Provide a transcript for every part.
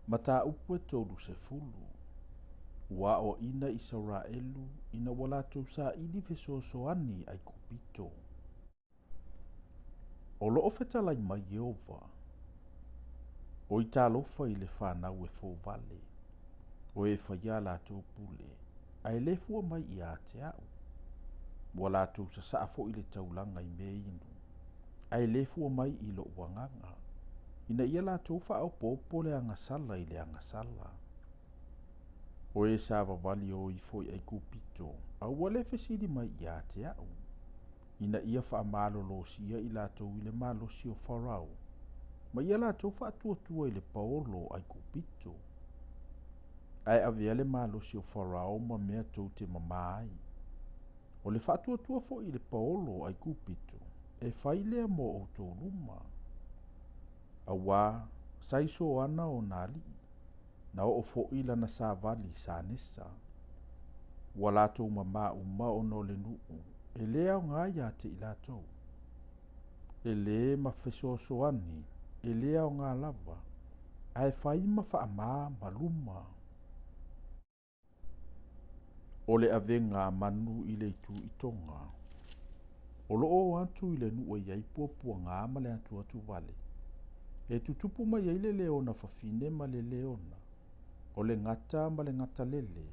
Mataupu e 30. Ua aoaʻina Isaraelu ina ua latou saili fesoasoani i ʻAigupito. O loo fetalai mai Ieova, Oi talofa i le fanau e fouvale, o e faia a latou pule, ae le fua mai ia te aʻu. Ua latou sasaa foi le taulaga i mea inu, ae le fua mai i loʻu agaga, ina ia latou faaopoopo le agasala i le agasala. O e savavali e o ifo i ʻAigupito, a ua le fesili mai ia te aʻu, ina ia faamalolosia i latou i le malosi o Farao, ma ia latou faatuatua i le paolo o ʻAigupito. Ae avea le malosi o Farao ma mea tou te mamā ai. O le faatuatua foi i le paolo o ʻAigupito, e fai lea mo outou luma. Auā sa i Soana ona alii, na oo foi lana savali i Sanesa. Ua latou mamā uma ona o le nuu e le aoga ia te i latou. E le ma fesoasoani e le aoga lava, ae fai ma faamā ma luma. O le avega a manu i le itu i Toga. O loo o atu i le nuu e iai puapuaga ma le atuatu vale. E tutupu mai ai le leona fafine ma le leona, o le gata ma le gatalele,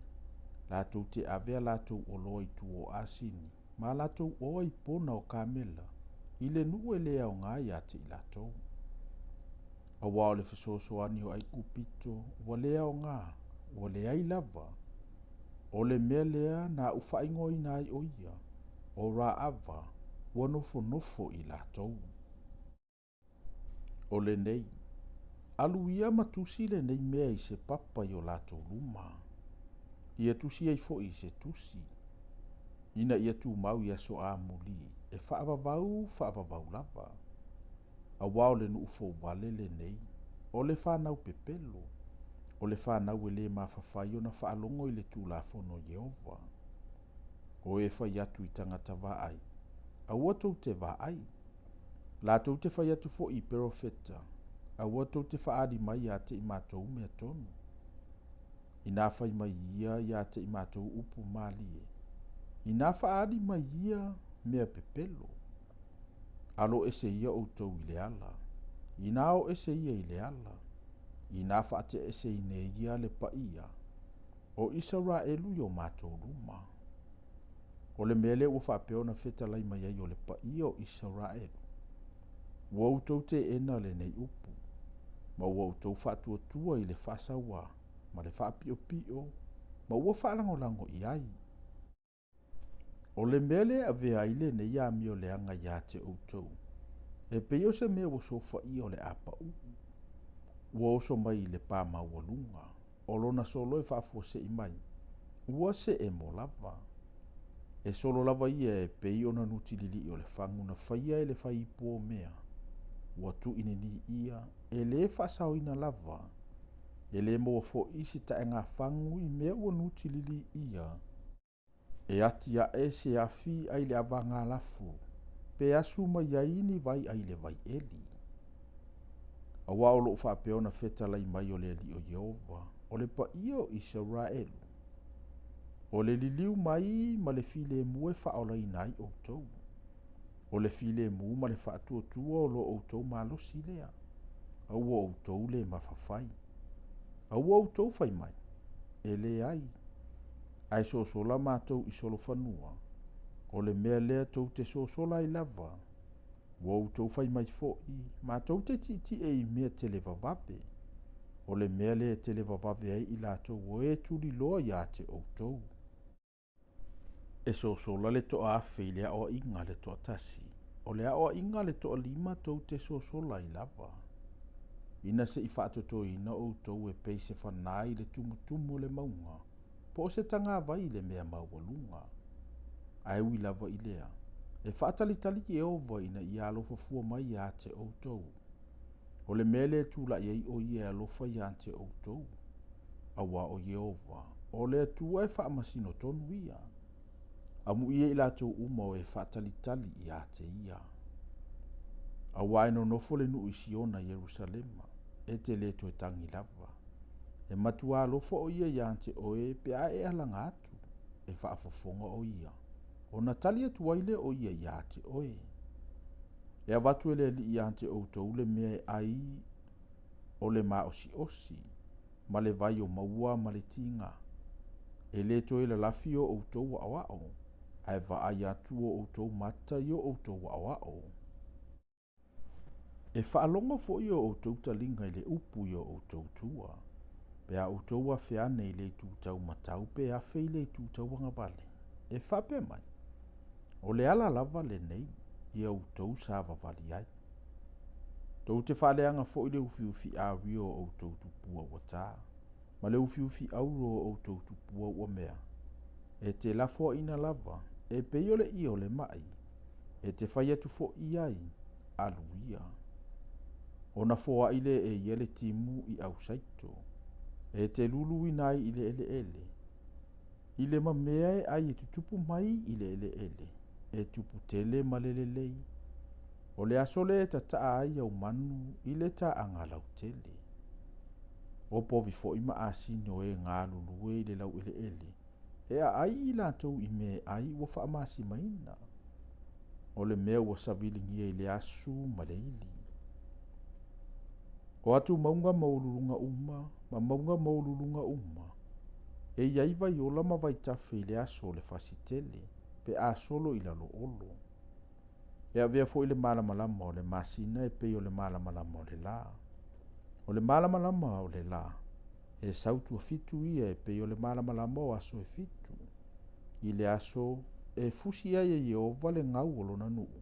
latou te ave a latou oloa i tua o Asini ma a latou oa i pona o kamela, i le nuu e le aoga ia te i latou. Auā o le fesoasoani o ʻAigupito ua le aoga, ua leai lava. O le mea lea na ou faaigoaina ai o ia, o Raava, ua nofonofo i latou. O lenei, alu ia ma tusi lenei mea i se papa i o latou luma, ia tusi ai foi i se tusi, ina ia tumau i aso amuli, e faavavau faavavau lava. Auā o le nuu fouvale lenei, o le fanau pepelo, o le fanau e le mafafai ona faalogo i le tulafono a Ieova. O e fai atu i tagata vaai, aua tou te vaai. Latou te fai atu foi i perofeta, aua tou te faaali mai ia te i matou mea tonu. Inā fai mai ia ia te i matou upu malie, inā faaali mai ia mea pepelo. Alo ese ia outou i le ala, inā o ese ia i le ala, inā faatea ese ine ia le paia o Isaraelu i o matou luma. O le mea lea ua faapea ona fetalai mai ai o le paia o Isaraelu, ua outou teena lenei upu, ma ua outou faatuatua i le faasauā ma le faapiopio, ma ua faalagolago i ai. O le mea lea e avea ai lenei amioleaga ia te outou, e pei o se mea ua sofaia o le a paū, ua oso mai i le pā maualuga, o lona solo e faafuasei mai, ua see mo lava. E solo lava ia e pei ona nutililii o le fagu na faia e le fai ipu omea, ua tuuinini ia, e le faasaoina lava, e le maua foi se taegafagu i mea ua nutilili ia. E ati ae se afi ai le avagalafu, pe asu mai ai ni vai ai le vaieli. Auā o loo faapea ona fetalai mai o le Alii o Ieova, o le paia o Isaraelu. O le liliu mai ma le filemu e faaolaina ai outou. O le filemu ma le faatuatua o lo outou malosi lea. A ua outou le mafafai. A ua outou fai mai, e leai, ae sosola matou i solofanua. O le mea lea tou te sosola ai lava. Ua outou fai mai foi, matou te tietie i mea televavave. O le mea lea e televavave ai i latou o e tuliloa ia te outou. E sosola le toa 1,000 i le aoaiga a le toatasi, o le aoaiga a le toalima tou te sosola ai lava. Ina se i faatotoina outou e pei se fanā i le tumutumu o le mauga, po o se tagavai i le mea maualuga. Ae ui lava i lea, e faatalitali Ieova ina ia alofa fua mai ia te outou. O le mea lea e tulai ai o ia e alofa ia te outou. Auā o Ieova, o le Atua e faamasino tonu ia. Amuia i latou uma o e faatalitali ia te ia. Auā e nonofo le nuu i Siona Ierusalema, e te le toe tagi lava. E matua alofa o ia iā te oe pe a e alaga atu, e faafofoga o ia, ona tali atu ai lea o ia iā te oe. E avatu e le Alii iā te outou le mea e ai o le maosiosi, ma le vai o maua ma le tiga. E le toe lalafi o outou aoao, ae vaai atu o outou mata i o outou aoao. E faalogo foi o outou taliga i le upu i o outou tua, pe a outou afe ane i le itu tau matau pe afe i le itu tauagavale, e faapea mai, o le ala lava lenei, ia outou savavali ai. Tou te faaleaga foi le ufiufi ario o outou tupua ua ta, ma le ufiufi auro o outou tupua ua mea, e te lafoaina lava, e pei o le ie o le mai, e te fai atu foi i ai, alu ia. Ona foai lea e ia le timu i ausaito, e te luluina ai i le eleele, i le mamea e ai e tutupu mai i le eleele, e tupu tele ma le lelei. O le aso lea e tataa ai au manu i le taaga lautele. O povi foi ma asini o e galulue i le laueleele, e aai i latou i mea e ai ua faamasimaina. O le mea ua saviligia i le asu ma le ili. O atu mauga maualuluga uma, ma mauga maualuluga uma, e i ai vaiola ma vaitafe i le aso o le fasitele, pe a solo i lalo olo. E avea foi le malamalama o le masina e pei o le malamalama o le la. O le malamalama o le la, e sau tuafitu ia e pei o le malamalama o aso e fitu, i le aso e fusi ai e Ieova le gau o lona nuu,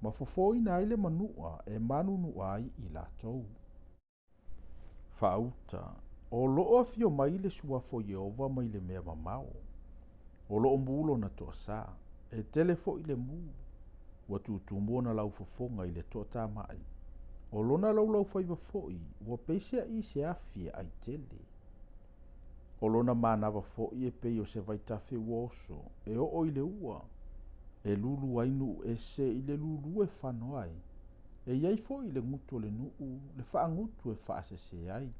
ma fofoina ai le manua e manunua ai i latou. Faauta, o loo afio mai le suafa o Ieova mai le mea mamao. O loo mu lona toasā, e tele foi le mu, ua tutumu ona laufofoga i le toatamai. O lona laulaufaiva foi, ua peiseai i se afi e aitele. O lona manava foi e pei o se vaitafe ua oso, e oo i le ua, e lulu ai nuu ese i le lulu e fano ai. E i ai foi i le gutu o le nuu, le faagutu e faasese ai.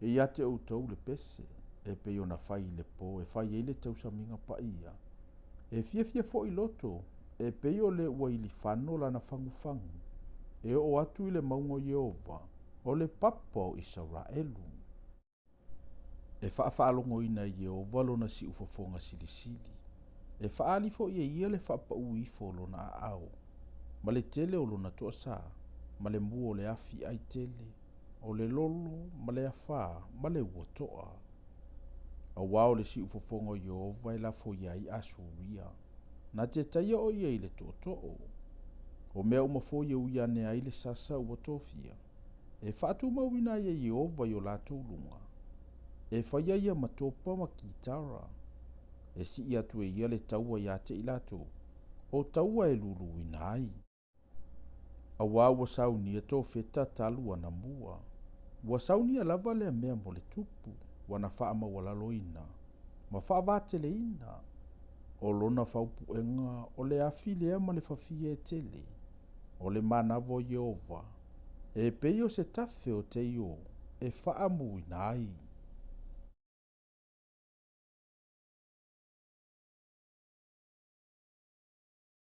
E ia te outou le pese, e pei ona fai i le po e fai ai le tausamiga paia. E fiafia foi loto, e pei o le ua ilifano lana fagufagu, e oo atu i le mauga o Ieova, o le papa o Isaraelu. E faafaalogoina e Ieova lona siufofoga silisili, e faaali foi e ia le faapauu ifo o lona aao, ma le tele o lona toasā, ma le mu o le afi aitele, o le lolo ma le afā ma le ua toa. Auā o le siufofoga o Ieova e lafoia ai Asuria, na te taia o ia i le tootoo. O mea uma foi e ui ane ai le sasa ua tofia, e faatumauina ai e Ieova i o latou luga, e faia ia ma topa ma kitara. E sii atu e ia le taua iā te i latou, o taua e luluina ai. Auā ua saunia Tofeta talu anamua, ua saunia lava lea mea mo le tupu, ua na faamaualaloina ma faavateleina. O lona faupuega o le afi lea ma le fafie e tele, o le manava o Ieova, e pei o se tafe o teio e faamuina ai.